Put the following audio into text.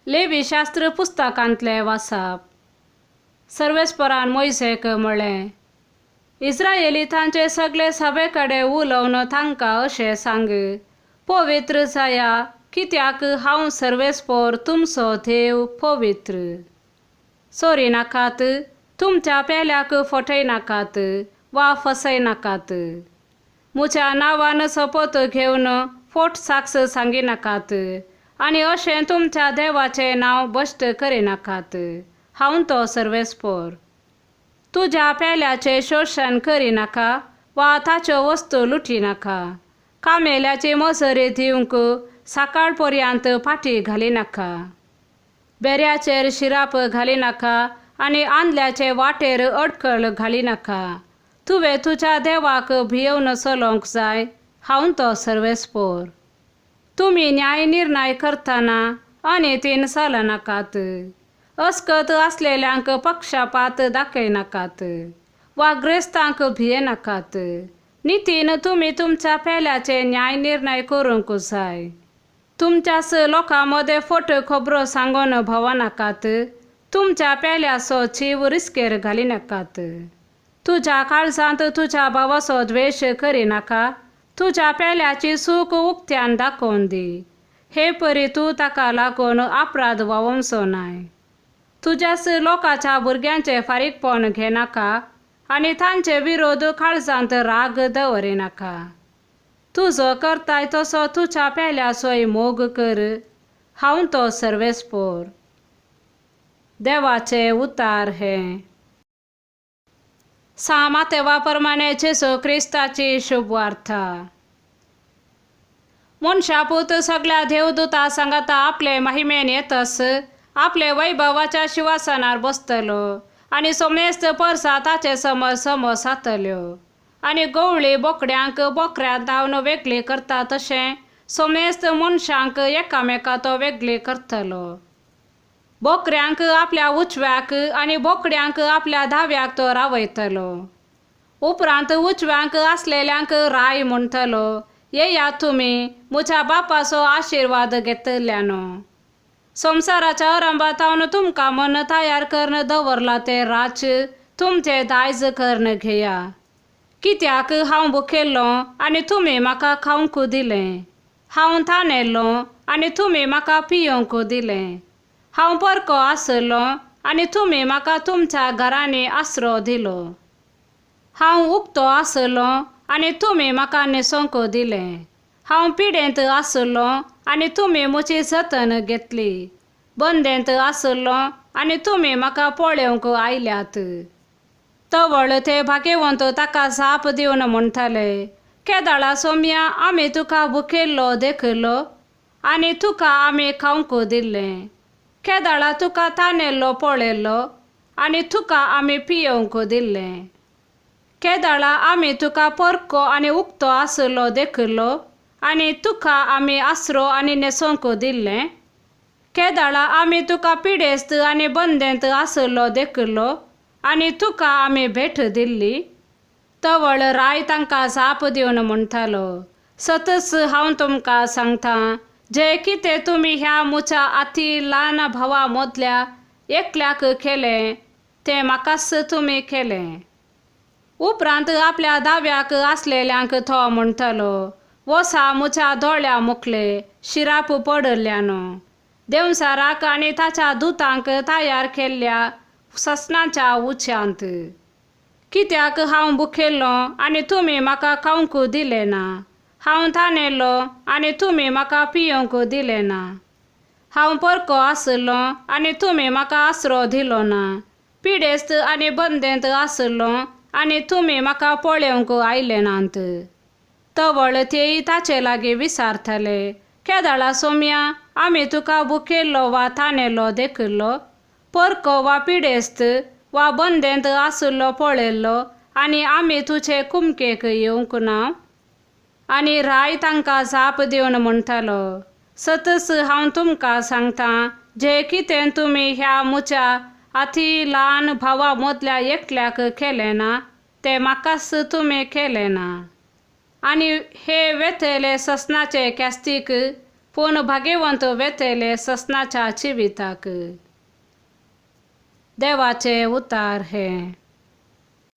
लेवीशास्त्र पुस्तकांतलें वाचप. सर्वेस्परान मोयसेक म्हळें, इस्रायेलितांचे सगळे सभे कडेन उलोवन तांकां अशें सांग, पवित्र जाया, कित्याक हांव सर्वेस्पर तुमचो देव पवित्र. चोरी नाकात, तुमच्या पेल्याक फटयनाकात वा फसयनाकात. म्हज्या नांवान सोपत घेवन फट साक्ष सांगिनाकात आनी अशें तुमच्या देवाचें नांव भश्ट करिनाकात. हांव तो सर्वेस्पर. तुज्या पेल्याचें शोशण करिनाका वा ताच्यो वस्तू लुटिनाका. कामेल्याची मजरी दिवंक सकाळ पर्यंत फाटी घालिनाका. बेऱ्याचेर शिराप घालिनाका आनी आंदल्याचे वाटेर अडखळ घालिनाका. तुवें तुज्या देवाक भियोवन चलोवंक जाय. हांव तो सर्वेस्पर. तुमी न्याय निर्णय करतना अनितीन चलनाकात. अस्कत आसलेल्यांक पक्षपात दाखयनाकात वा ग्रेस्तांक भियेनाकात. नितीन तुमी तुमच्या पेल्याचे न्याय निर्णय करूंक जाय. तुमच्याच लोकां मदें फट खबरो सांगून भोंवनाकात. तुमच्या पेल्याचो जीव रिस्केर घालिनाकात. तुज्या काळजांत तुज्या भावाचो द्वेश करिनाका. तुज्या पेल्याची चूक उक्त्यान दाखोवन दी. हे परी तूं ताका लागून अपराध व्हांवचो नाय. तुज्याच लोकांच्या भुरग्यांचें फारीकपण घेनाका आनी तांचे विरोध काळजांत राग दवरिनाका. तुजो करताय तसो तुज्या पेल्याचोय मोग कर. हांव तो सर्वेस्पर. देवाचें उतार हें. सां मातेवा प्रमाणे जेजू क्रिस्ताची शुभवार्ता. मनशापूत सगळ्या देवदूता सांगाता आपले महिमेन येतस आपले वैभवाच्या शिवासनार बसतलो आनी सोमेस्त परसा ताचे समोर समोर जातल्यो आनी गवळी बोकड्यांक बोकड्यां धांवन वेगळी करता तशें सोमेस्त मनशांक एकामेका तो वेगळी करतलो. बोकऱ्यांक आपल्या उजव्याक आनी बोकड्यांक आपल्या दाव्याक तो रावयतलो. उपरांत उजव्यांक आसलेल्यांक राय म्हणटलो, येया तुमी म्हज्या बापाचो आशिर्वाद घेतल्यानो. संवसाराच्या आरंभातावन तुमकां मन तयार करून दवरलां तें राज्य तुमचें दायज करून घेया. कित्याक हांव भुकेल्लो आनी तुमी म्हाका खावंक दिलें. हांव तानेल्लो आनी तुमी म्हाका पियोवंक दिलें. हांव परको आसलो आनी तुमी म्हाका तुमच्या घरांनी आसरो दिलो. हांव उक्तो आसलो आनी तुमी म्हाका न्हेसोवंक दिलें. हांव पिडेंत आसलो आनी तुमी म्हजी जतन घेतली. बंदेंत आसलो आनी तुमी म्हाका पळोवंक आयल्यात. तवळ ते भागेवंत ताका जाप दिवन म्हणटाले, केदाळा सोम्या आमी तुका भुकेल्लो देखलो आनी तुका आमी खावंक दिल्लें. केदाळा तुका तानेल्लो पळयल्लो आनी तुका आमी पियोवंक दिल्लें. केदाळा आमी तुका परको आनी उक्तो आसलो देखलो आनी तुका आमी आसरो आनी न्हेसोवंक दिल्लें. केदाळा आमी तुका पिडेस्त आनी बंदेंत आसलो देखलो आनी तुका आमी भेट दिल्ली. तवळ राय तांकां जाप दिवन म्हणटालो, सतच हांव तुमकां सांगता, जें कितें तुमी ह्या म्हज्या अती ल्हान भावा मदल्या एकल्याक केलें तें म्हाकाच तुमी केलें. उपरांत आपल्या दाव्याक आसलेल्यांक तो म्हणटलो, वसा म्हज्या दोळ्या मुखले शिराप पडल्यानो देंवचाराक आनी ताच्या दुतांक तयार केल्ल्या ससनाच्या उच्यांत. कित्याक हांव भुकेल्लो आनी तुमी म्हाका खावंक दिलें ना. हांव तानेल्लो आनी तुमी म्हाका पियोवंक दिलें ना. हांव परको आसलो आनी तुमी म्हाका आसरो दिलो ना. पिडेस्त आनी बंदेंत आसलो आनी तुमी म्हाका पळोवंक आयले नात. तवळ तेय ताचे लागीं विचारतले, केदाळा सोम्या आमी तुका भुकेल्लो वा तानेल्लो देखिल्लो, परको वा पिडेस्त वा बंदेंत आसलो पळयल्लो आनी आमी तुजे कुमकेक येवंक ना. आनी राय तांकां जाप दिवन म्हणटालो, सतच हांव तुमकां सांगता, जें कितें तुमी ह्या म्हज्या अती ल्हान भावा मदल्या एकल्याक केलें ना तें म्हाकाच तुमी केलें ना. आनी हे वेतले ससनाचे कॅस्तीक पूण भाग्यवंत वेतले ससनाच्या जिविताक. देवाचे उतार हें.